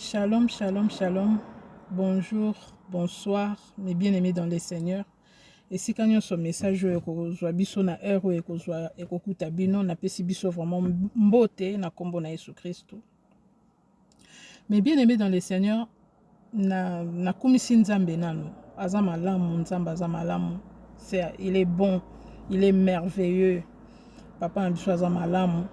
Shalom, shalom, shalom. Bonjour, bonsoir, mes bien-aimés dans le Seigneur. Esika nyonso message oyo ekozwa biso na heure oyo ekozwa ekokuta bino, napesi biso vraiment mbote na kombo na Yesu Kristo. Mes bien-aimés dans le Seigneur, na nakumisi Nzambe nano. Aza malamu, Nzambe aza malamu. C'est, il est bon, il est merveilleux. Papa na biso aza malamu.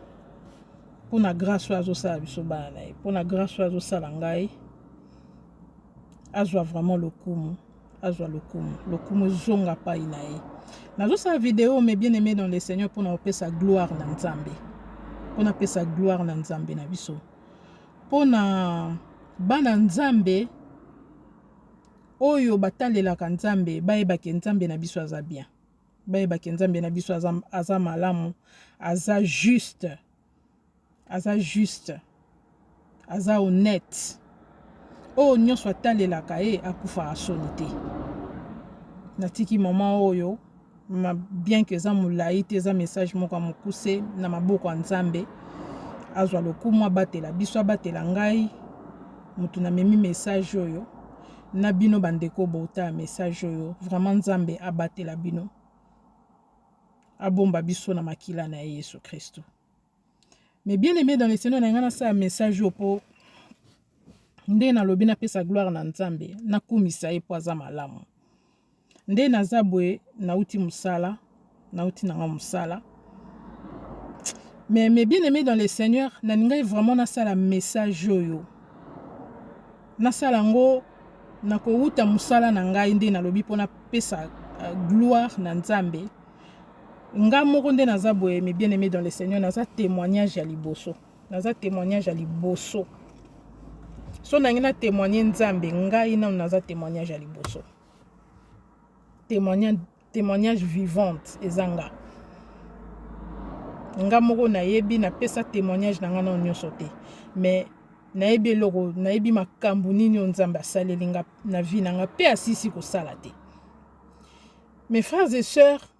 Mpo na grâce oyo azosala biso bana na ye, mpo na grâce oyo azosala ngai, azwa vraiment lokumu, azwa lokumu, lokumu ezonga pai na ye. Nazosala video mes bien-aimés dans le Seigneur mpo na kopesa gloire na Nzambe, mpo na pesa gloire na Nzambe na biso, mpo na bana Nzambe oyo batalelaka Nzambe, bayebake Nzambe na biso aza bien. Bayeba ke Nzambe na biso aza, aza malamu, aza juste, aza juste, aza honnête. Oyo nyonso atalelaka ye akufaka soni te. Natiki mama oyo ma, bien que eza molai te, eza message moko ya mokuse na maboko ya Nzambe. Azwa lokumu, abatela biso, abatela ngai moto namemi message oyo na bino bandeko botala message oyo. Vraiment Nzambe abatela bino, abomba biso na makila na ye Yesu Kristo. Mais bien aimé dans le Seigneur, na ngai nasala message oyo po nde nalobi napesa gloire na Nzambe, nakumisa ye po aza malamu. Nde naza boye, nauti mosala, nauti nanga mosala. Mais bien aimé dans le Seigneur, nalingai vraiment nasala message oyo. Nasala yango nakowuta mosala na ngai nde nalobi mpo napesa gloire na Nzambe. Nga moko nde naza boye, mes bien aimé dans le Seigneur, naza témoignage ya liboso. Naza témoignage ya liboso. So nangi na témoigner Nzambe, ngai nanu naza témoignage ya liboso. Témoignage, témoignage vivante eza nga. Nga moko nayebi, napesa témoignage na nga nanu nyonso te. Mais nayebi eloko, nayebi makambo nini oyo Nzambe asaleli nga na vie na nga pe asisi kosala te. Mes frères et sœurs,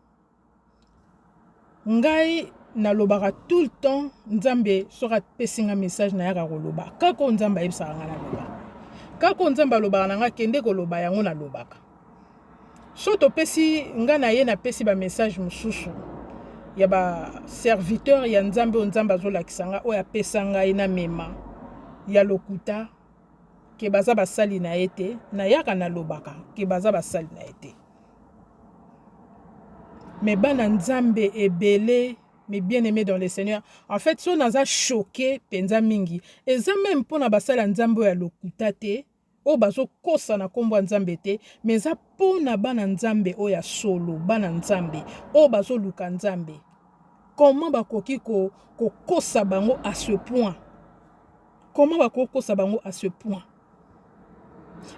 ngai nalobaka tout le temps Nzambe soki apesi nga message nayaka koloba kaka oyo Nzambe ayebisaka nga naloba, kaka oyo Nzambe alobaka na nga kende koloba yango nalobaka. So topesi nga na ye napesi ba message mosusu ya ba serviteur ya Nzambe oyo Nzambe azolakisa nga oyo apesa ngai na mema ya lokuta ke baza basali na ye te, nayaka nalobaka ke baza basali na ye te. Mais bana Nzambe ebele, mes bien-aimés dans le Seigneur, en fait so naza choqué penza mingi, eza même mpona basali ya Nzambe oyo ya lokuta te, oyo bazokosa na kombo ya Nzambe te, mais eza mpona bana Nzambe oyo ya solo, bana Nzambe oyo bazoluka Nzambe. Comment bakoki kokosa bango à ce point? Comment bakoki kokosa bango à ce point?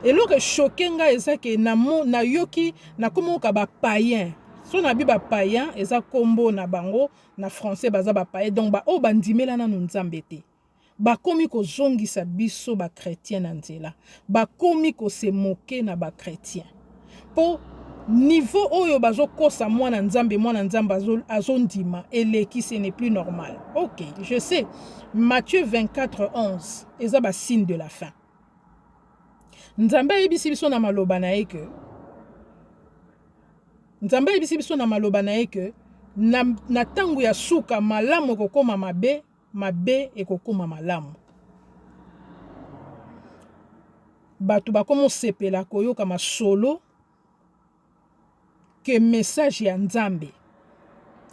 Eloko echoke ngai eza ke nayoki nakomoka ba païen. So na bi ba païen eza kombo na bango na français baza ba païen, donc ba oyo bandimela nanu Nzambe te. Bakomi kozongisa biso ba chrétien na nzela, bakomi ko se moquer na ba chrétien. Po niveau oyo bazokosa mwana Nzambe, mwana Nzambe azondima eleki, ce n'est plus normal. Ok, je sais. Matthieu 24, 11 eza ba signe de la fin. Nzambe ayebisi biso na maloba na ye ke, Nzambe ayebisi biso na maloba na ye ke na tango ya suka malamu ekokoma mabe, mabe ekokoma malamu. Bato bakomi osepela koyoka masolo ke message ya Nzambe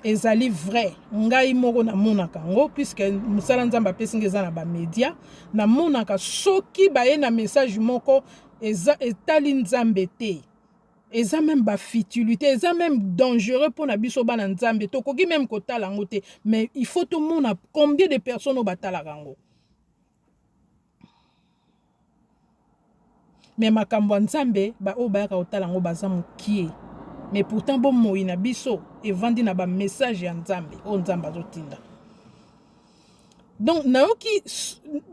ezali vrai. Ngai moko namonaka yango puisque mosala Nzambe apesi ngai eza na ba media, namonaka soki baye na message moko eza etali Nzambe te, eza même ba futilité, eza même dangereux mpona biso bana Nzambe, tokoki même kotala yango te, mais il faut tomona combien de personnes oyo batalaka yango. Mais makambo ya Nzambe ba oyo bayaka kotala yango baza mokie, mais pourtant bomoi na biso evandi na ba message ya Nzambe oyo Nzambe azotinda. Donc nayoki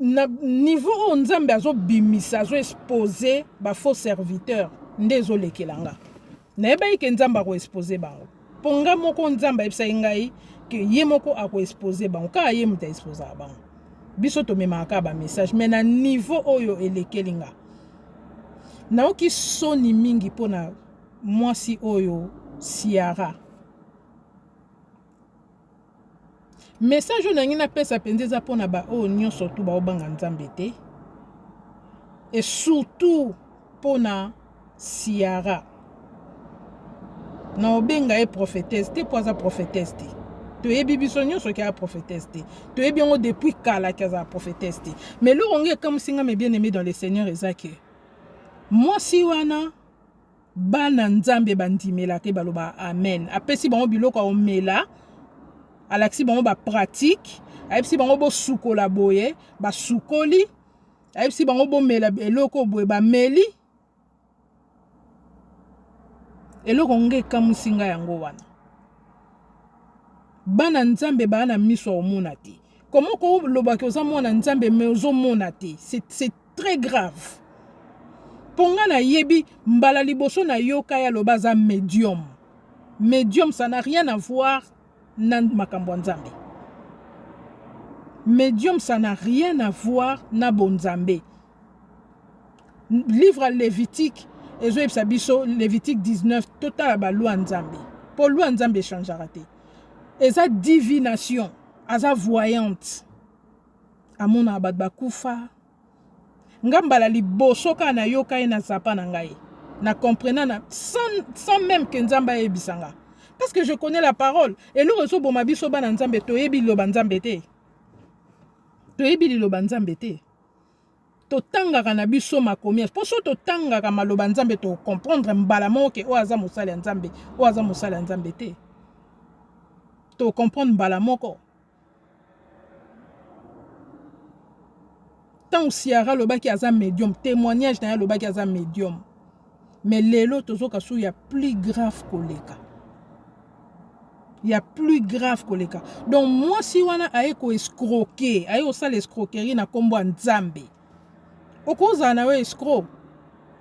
na niveau oyo Nzambe azobimisa, azoexpose ba faux serviteurs nde ezolekela nga. Nayebaki ke Nzambe akoexpose bango, po nga moko Nzambe ayebisaki ngai ke ye moko akoexpose bango, kaka ye moto aexposaka bango. Biso tomemaka kaka ba message mais na niveau oyo elekeli nga. Nayoki soni mingi pona mwasi oyo Ciara. Message oyo nalingi napesa mpenza eza pona ba oyo nyonso tu baobanga Nzambe te et surtout pona Ciara. Na obenga ye prophetesse te po aza prophetesse te. Toyebi biso nyonso ke aza prophetesse te. Toyebi yango depuis kala ke azala prophetesse te. Mais eloko nge ekamwisi nga mes bien-aimés dans le Seigneur eza ke mwasi wana bana Nzambe bandimelaka ye balobaka amen. Apesi bango biloko ya komela, alakisi bango ba pratique, ayebisi bango bosukola boye, basukoli, ayebisi bango bomela eloko boye, bameli. Eloko nga ekamwisi nga yango wana. Bana Nzambe baa na miso ya komona te. Comment koloba ke oza mwana Nzambe mais ozomona te? C'est très grave. Po nga nayebi mbala liboso nayoka ye aloba aza medium. Medium ça n'a rien à voir na makambo ya Nzambe. Medium ça n'a rien à voir na bonzambe. Livre ya Levitique ezoyebisa biso Levitique 19 totala ba loi ya Nzambe. Po loi ya Nzambe echangeaka te. Eza divination, aza voyante. Amonaka bato bakufa. Nga mbala liboso kaka nayoka ye na zapa na ngai. Na comprena na sans même que Nzambe ayebisa nga. Parce que je connais la parole. Eloko ezoboma biso bana Nzambe toyebi liloba Nzambe te. Toyebi liloba Nzambe te. Totangaka na biso makomi po so totangaka maloba Nzambe to comprendre mbala moko ke oyo aza mosali ya Nzambe, oyo aza mosali ya Nzambe te. To comprendre mbala moko. Tango Ciara alobaki aza medium, témoignage na ye alobaki aza medium. Mais lelo tozoka su ya plus grave koleka. Ya plus grave koleka. Donc mwasi wana aye ko escroquer, aye kosala escroquerie na kombo ya Nzambe. Okozala na yo escroc,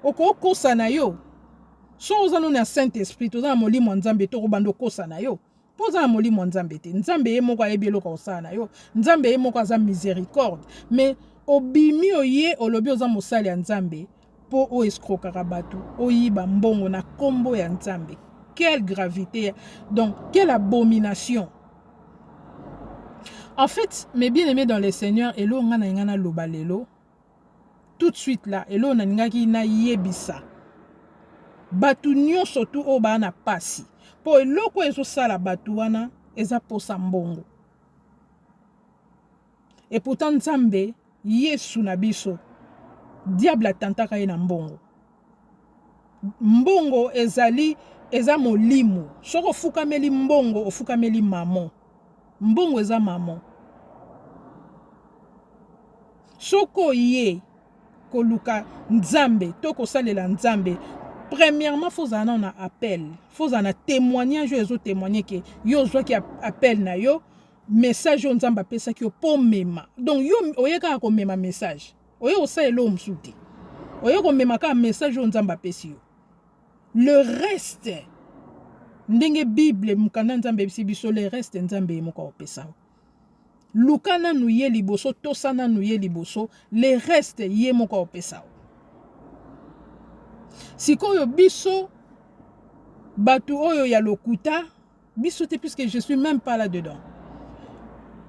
okokosa na yo. So oza nanu na Saint Esprit, toza na molimo ya Nzambe, tokobanda okosa na yo. Po oza na molimo ya Nzambe te. Nzambe ye moko ayebi eloko akosala na yo. Nzambe ye moko aza misericorde. Mais obimi oye olobi oza mosali ya Nzambe po o escrokaka batu, oyiba mbongo na kombo ya Nzambe. Quelle gravite, donc quelle abomination. En fait, mes bien-aimés dans le Seigneur, eloko nga na nga naloba lelo, tout de suite là, eloko nalingaki nayebisa bato nyonso tu oyo baa na pasi, po eloko oyo ezosala bato wana eza posa mbongo. Et pourtant Nzambe Yesu na biso diable atantaka ye na mbongo. Mbongo ezali eza molimo. Soki ofukameli mbongo ofukameli maman. Mbongo eza maman. Soki oye koluka Nzambe to kosalela Nzambe, premièrement faut ozala nano na appel, faut ozala na témoignage oyo ezo témoigner ke yo ozwaki appel na yo, message oyo Nzambe apesaki yo po omema. Donc yo oye kaka komema message, oye kosala eloko mosusu te, oye komema kaka message oyo Nzambe apesi yo. Le reste ndenge Bible mokanda Nzambe eyebisi biso, le reste Nzambe ye moko akopesa yo. Luka nanu ye liboso, tosa nanu ye liboso, le reste ye moko akopesa yo. Sikoyo biso bato oyo ya lokuta, biso te puisque je suis même pas là dedans.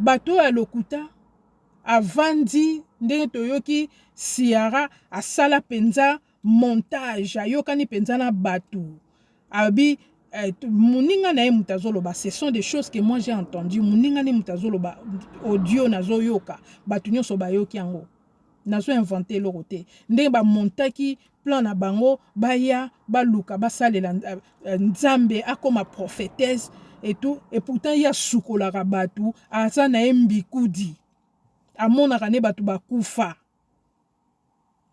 Bato oyo ya lokuta avandi ndenge toyoki Ciara asala penza montage, ayokani penza na bato. Abi moninga na ye moto azoloba, ce sont des choses que moi j'ai entendu. Moninga ne moto azoloba, audio nazoyoka, bato nyonso bayoki yango. Nazo inventer eloko te. Ndenge ba montaki plan na bango, baya baluka basalela Nzambe akoma prophétesse et tout, et pourtant ye asukolaka bato, aza na ye mbikudi, amonaka ne bato bakufa,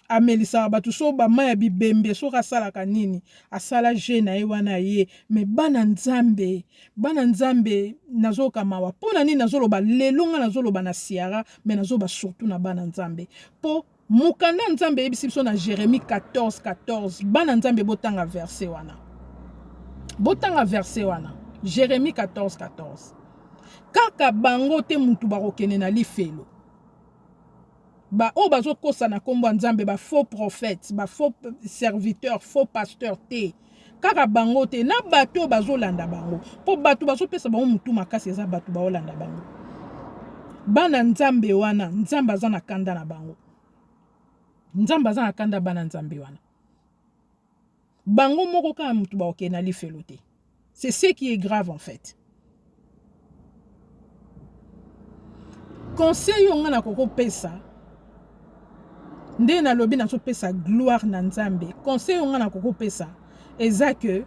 amelisaka bato so ba mai ya bibembe, soki asalaka nini, asala jeu na ye wana ye. Mais bana Nzambe, bana Nzambe nazoyoka mawa. Pona nini nazoloba lelo nga nazoloba na Ciara, mais nazoloba surtout na bana Nzambe. Po mokanda Nzambe eyebisi biso na Jérémie 14, 14, bana Nzambe botanga verset wana. Botanga verset wana. Jérémie 14, 14. Kaka bango te mutu bakokende na lifelo. Ba oyo bazo kosa na kombo ya Nzambe, ba faux prophètes, ba faux serviteurs, faux pasteurs te. Kaka bango te, na bato oyo bazolanda bango. Po bato bazopesa bango mutu makasi eza bato baolanda bango. Bana Nzambe wana, Nzambe aza na kanda na bango. Nzambe aza na kanda bana Nzambe wana. Bango moko kaka mutu bakokende na lifelo te. C'est ce qui est grave en fait. Conseil oyo nga nakoki kopesa nde nalobi nazopesa gloire na Nzambe. Conseil oyo nga nakoki kopesa eza que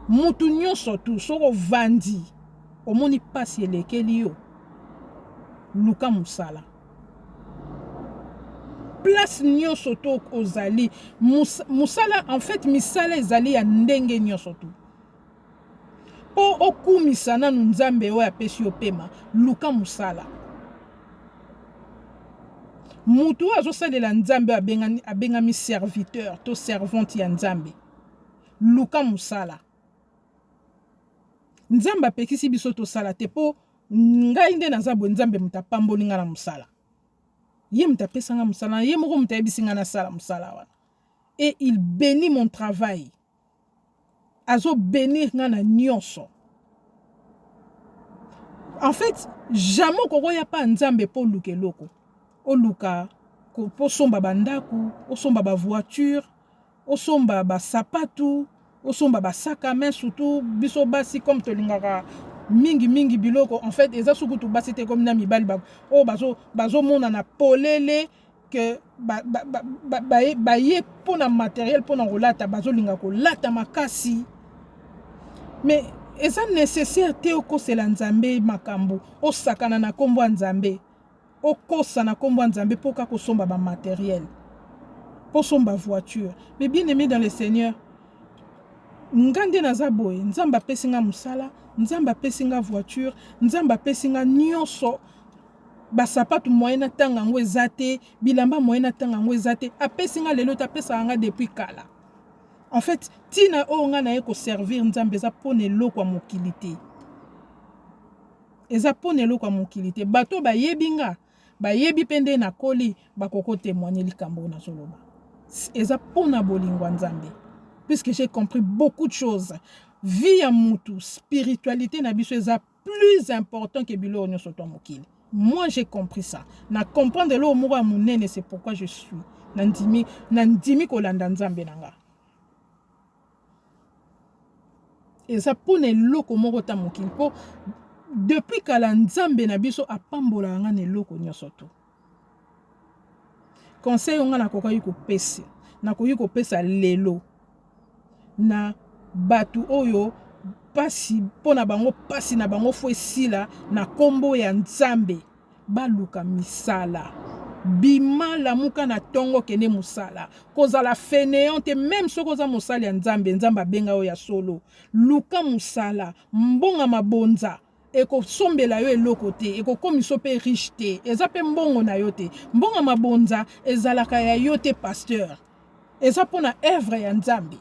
mutu nyonso tu soki ovandi omoni pasi elekeli yo, luka mosala. Place nyoso to ozali musala en fait misala ezali ya ndenge nyoso tu po okumisa nanu nzambe oyo apesi yo pema luka musala mutu oyo azosalela nzambe oyo abengami, abengami serviteur to servante ya nzambe luka musala nzambe apekisi biso tosala te po Ngai nde naza boye nzambe moto apamboli ngai na mosala ye moto apesa ngai mosala na ye moko moto ayebisi ngai nasala mosala wana et il bénit mon travail azo bénir ngai na nyonso en fait jamais okokoya pa nzambe mpo oluka eloko oluka mpo osomba bandako osomba bavoiture osomba ba sapatu, osomba ba sac à main surtout biso basi comme tolingaka mingi mingi biloko en fait eza sukutu basi te comme na mibali ba oyo bazo bazomonana polele que ba, ba, ba, ba, ba, baye mpo na materiel mpo na kolata bazolinga kolata makasi mais eza nécessaire te okosela nzambe makambo osakana na nkombo ya nzambe Okosa na kombo ya Nzambe po kaka osomba ba materiel, po osomba voiture. Mais bien aime dans le Seigneur, nga nde naza boye, Nzambe apesi nga musala, Nzambe apesi nga voiture, Nzambe apesi nga nionso, ba sapatu moyen na tanga yango eza te, bilamba moyen na tanga yango eza te, apesi nga lelo te, apesaka nga depuis kala. En fait, tina oyo nga naye ko servir Nzambe eza pona eloko ya mokili te. Eza pona eloko ya mokili te. Bato oyo bayebi nga, bayebi pe ndenge nakoli, bakoki ko temoigner likambo oyo nazoloba. Eza pona bolingo ya Nzambe. Puisque j'ai compris beaucoup de choses. Vie ya mutu, spiritualite na biso eza plus important que biloko nionso to ya mokili. Moi j'ai compris ça. Na comprendre eloko moko ya munene, c'est pourquoi je suis. Nandimi, nandimi kolanda Nzambe na nga. Eza pona eloko moko ta mokili po depuis kala nzambe na biso apambolaka nga na eloko nyonso to conseil oyo nga nakokaki kopesa nakoki kopesa lelo na bato oyo pasi mpo na bango pasi na bango fo esila na kombo ya nzambe Baluka misala. Bima lamuka na tongo kende musala. Kozala faineant te meme soki oza mosali ya nzambe nzambe abenga yo ya solo. Luka musala. Mbonga mabonza ekosombela yo eloko te ekokomisa yo pe riche te eza pe mbongo na yo te. Mbonga mabonza ezalaka ya yo te pasteur. Eza pona oeuvre ya nzambe.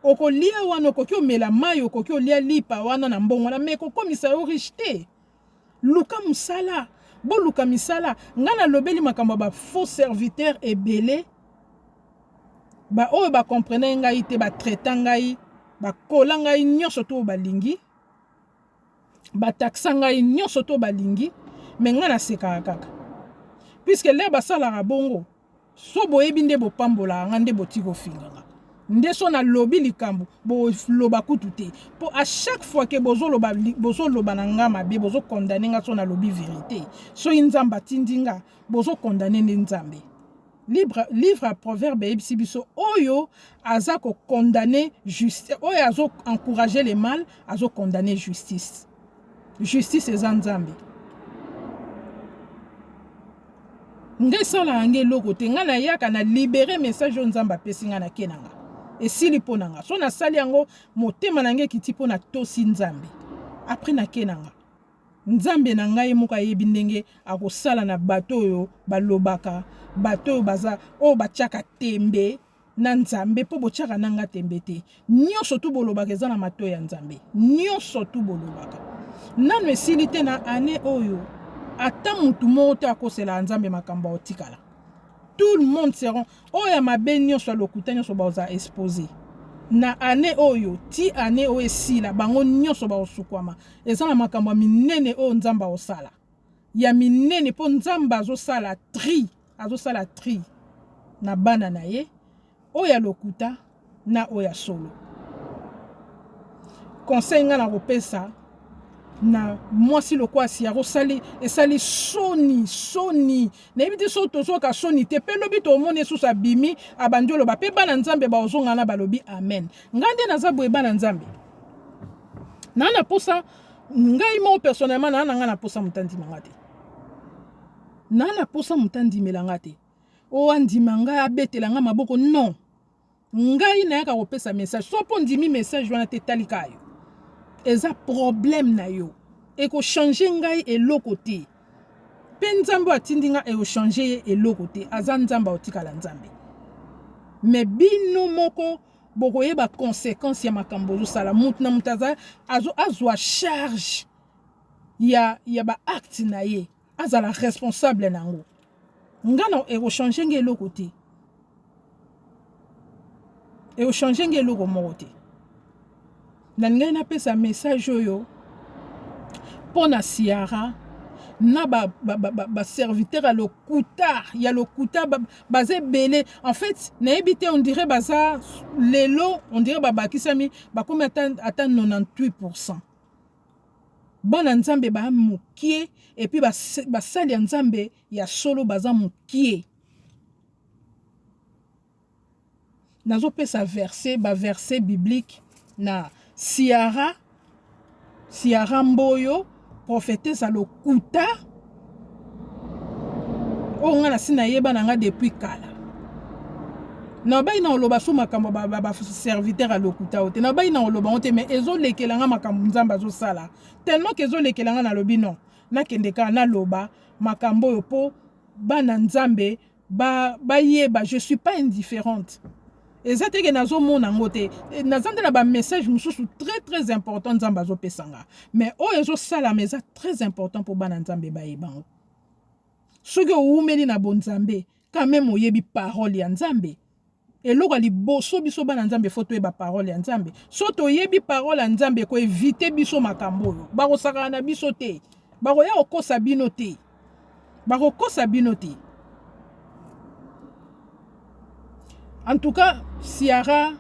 Okolia wana okoki omela mayi okoki olia lipa wana na mbongo wana mais ekokomisa yo riche te. Luka musala, boluka misala, nga na lobeli makambo ya ba faux serviteurs ebele ba oyo ba comprenaki ngai te, ba traita ngai, ba kola ngai nionso to balingi, ba taxa ngai nionso to balingi, mais nga nasekaka kaka puisque l'heure basalaka bongo So boyebi nde bopambolaka nga nde botiki kofinga nga nde so na lobi likambo boloba kutu te po à chaque fois que bozoloba bozoloba na nga mabe bozo condamner nga so na lobi verite soki nzambe atindi nga bozo condamner nde nzambe libre livre ya proverbe eyebisi biso oyo aza ko condamner justice oyo azo encourager le mal azo condamner justice justice eza nzambe Nga esalaka nga eloko te nga nayaka na libere message oyo nzambe apesi nga na ke na nga esili mpo na nga so nasali yango motema na nga ekiti mpo na tosi nzambe apres na ke na nga nzambe na ngai ye moko ayebi ndenge akosala na bato oyo balobaka bato oyo baza oyo batiaka tembe na nzambe po botiaka na nga tembe te nionso tout bolobaka eza na matoyi ya nzambe nionso tout bolobaka nanu esili te na annee oyo Ata mutu moko te akoselaka Nzambe makambo akotikala. Tout le monde seront oyo ya mabe nyonso ya lokuta nyonso bakozala expose na annee oyo ti annee oyo esila bango nyonso bakosukwama. Eza na makambo ya minene oyo Nzambe akosala ya minene mpo Nzambe azosala tri azosala tri na bana na ye oyo ya lokuta na oyo ya solo. Conseil nga nakopesa na mwasi lokola Sierra osali esali soni soni nayebi te soki tozoka soni te mpe lobi tomoni esusu abimi abandi oloba mpe bana nzambe baozonga na balobi amen ngai nde naza boye bana nzambe naa na posa ngai moko personnellement naa na ngai na posa moto andima nga te naa na posa moto andimela nga te o andima ngai abetela ngai maboko non Ngai nayaka kopesa message soki mpo ondimi message wana te etali kaka yo eza problème na yo ekochange ngai eloko te mpe nzambe oyo atindi ngai ekochange ye eloko te aza nzambe akotikala nzambe me bino moko bokoyeba conséquence ya makambo ozosala moto na moto aza azwa charge ya, ya baacte na ye azala responsable na yango nga na ekochange nga eloko te ekochange nga eloko moko te nalingaki napesa message oyo mpo na Ciara na baserviteur ba, ba, ba ya lokuta ya lokuta baza ebele en fait nayebi te on dirait baza lelo on dirait babakisami bakomi ata, ata 98 pourcent Bana nzambe ba mukie et puis basali ya nzambe ya solo baza mukie. Nazo pesa verset ba verset biblique na Ciara Ciara Mboyo prophetesse ya lokuta oyo nga nasi nayeba na nga depuis kala. Nabayi na oloba su makambo ba, ba, ba serviteur ya lokuta oyo te nabayi na oloba yango te mais ezolekela nga makambo nzambe azosala tellement ke ezolekela nga nalobi non nakende kaka naloba makambo oyo mpo bana nzambe bayeba ba je suis pas indifférente eza te ke nazomona yango te naza nde na bamessage mosusu très très important nzambe azopesa nga mais oyo ezosalama eza très important mpo bana nzambe bayeba yango soki owumeli na bonzambe quand meme oyebi parole ya nzambe eloko ya liboso biso bana nzambe fo toyeba parole ya nzambe so toyebi parole ya nzambe ekoevite biso makambo oyo bakosakana na biso te bakoya kokosa bino te bakokosa bino te en tout cas Ciara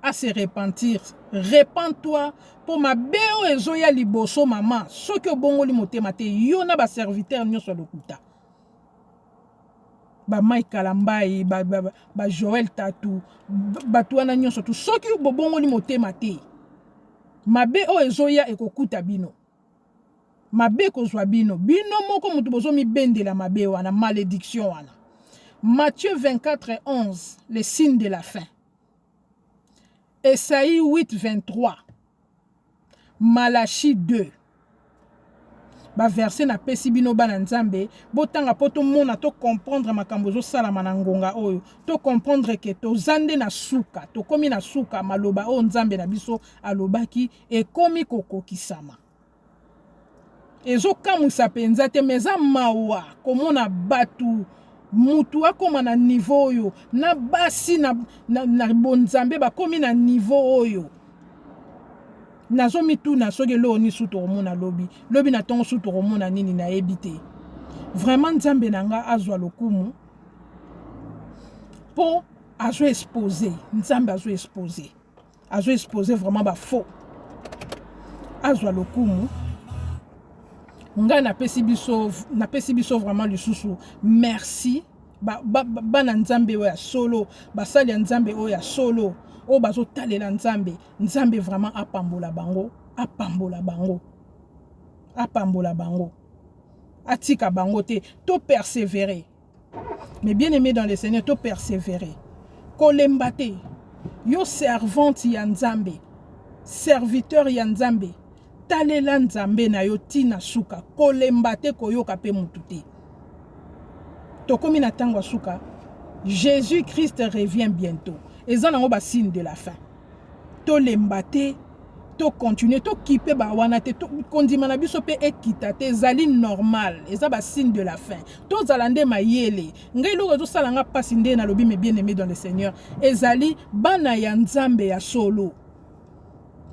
a se repentir repens-toi mpo mabe oyo ezoya liboso mama soki obongoli motema te yo na baserviteur nyonso ya lokuta ba Mike Kalambayi ba, ba, ba, ba Joël Tatu bato wana nyonso tu soki bobongoli motema te mabe oyo ezoya ekokuta bino mabe ekozwa bino bino moko moto bozomibendela mabe wana malédiction wana Matthieu 24 11 le signe de la fin Esaïe 8 23 Malachie 2 ba verset napesi bino bana nzambe botanga mpo tomona to comprendre makambo ezosalama na ngonga oyo to comprendre ke toza nde na suka tokomi na suka maloba oyo nzambe na biso alobaki ekomi kokokisama Ezokamwisa penza te mais eza mawa komona batu mutu akoma na niveau oyo na basi na, na, na bonzambe bakomi na niveau oyo nazomituna soki eloko nini su tokomona lobi lobi na ntongo su tokomona nini nayebi te vraiment nzambe na nga azwa lokumu mpo azo expose nzambe azo expose azo expose vraiment ba faux azwa lokumu ngai napesi biso napesi biso vraiment lisusu merci bana ba, ba nzambe oyo ya solo basali ya nzambe oyo ya solo oyo bazotalela nzambe nzambe vraiment apambola bango apambola bango apambola bango atika bango te to persévérer Mais bien aimé dans le Seigneur, to persévérer. Kolemba te. Yo servante ya Nzambe, serviteur ya Nzambe, talela Nzambe na yo tina suka. Kolemba te koyoka pe mutu te. Tokomi na tango ya suka. Jésus-Christ revient bientôt. Eza nango ba signe de la fin. Tolemba te. To continuer, tokipe ba wana te, kondima na biso mpe ekita te, ezali normal, eza ba signe de la fin. Tozala nde mayele. Ngai eloko ezosala nga mpasi nde nalobi, mes bien-aimés dans le Seigneur, ezali bana ya Nzambe ya solo.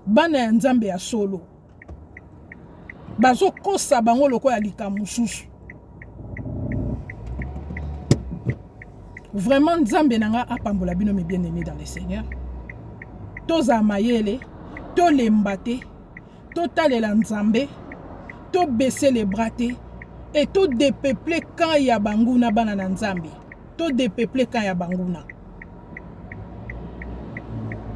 Bana ya Nzambe ya solo bazokosa bango lokola likambo mosusu. Vraiment, Nzambe na nga apambola bino, mes bien-aimés dans le Seigneur. Tozala mayele, tolemba te, totalela Nzambe, tobaisser les bras te et todépeupler camp ya banguna. Bana na Nzambe, todépeupler camp ya banguna,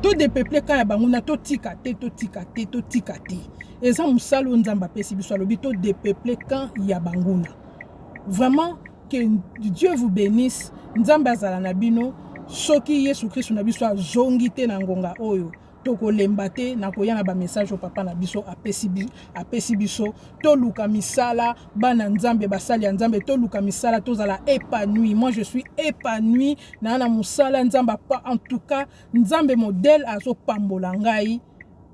todépeupler camp ya banguna. Totika te, totika te, totika te. Eza mosala oyo Nzambe apesi biso. Alobi todépeupler camp ya banguna. Vraiment, que Dieu vous bénisse. Nzambe azala na bino. Soki Yesu Kristu na biso azongi te na ngonga oyo, tokolemba te na koya na bamessage oyo papa na biso apesi biso. Toluka misala, bana Nzambe, basali ya Nzambe, toluka misala, tozala épanoui. Moi, je suis épanoui na mosala Nzambe. En tout cas, Nzambe modèle azopambola ngai,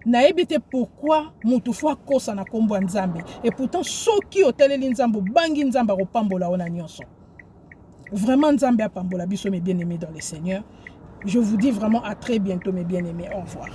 nayebi te pourquoi moto faut akosa na nkombo ya Nzambe. Et pourtant, soki otaleli Nzambe, obangi Nzambe, akopambola yo na nyonso. Vraiment, Nzambe apambola biso, mes bien-aimés dans le Seigneur. Je vous dis vraiment à très bientôt, mes bien-aimés. Au revoir.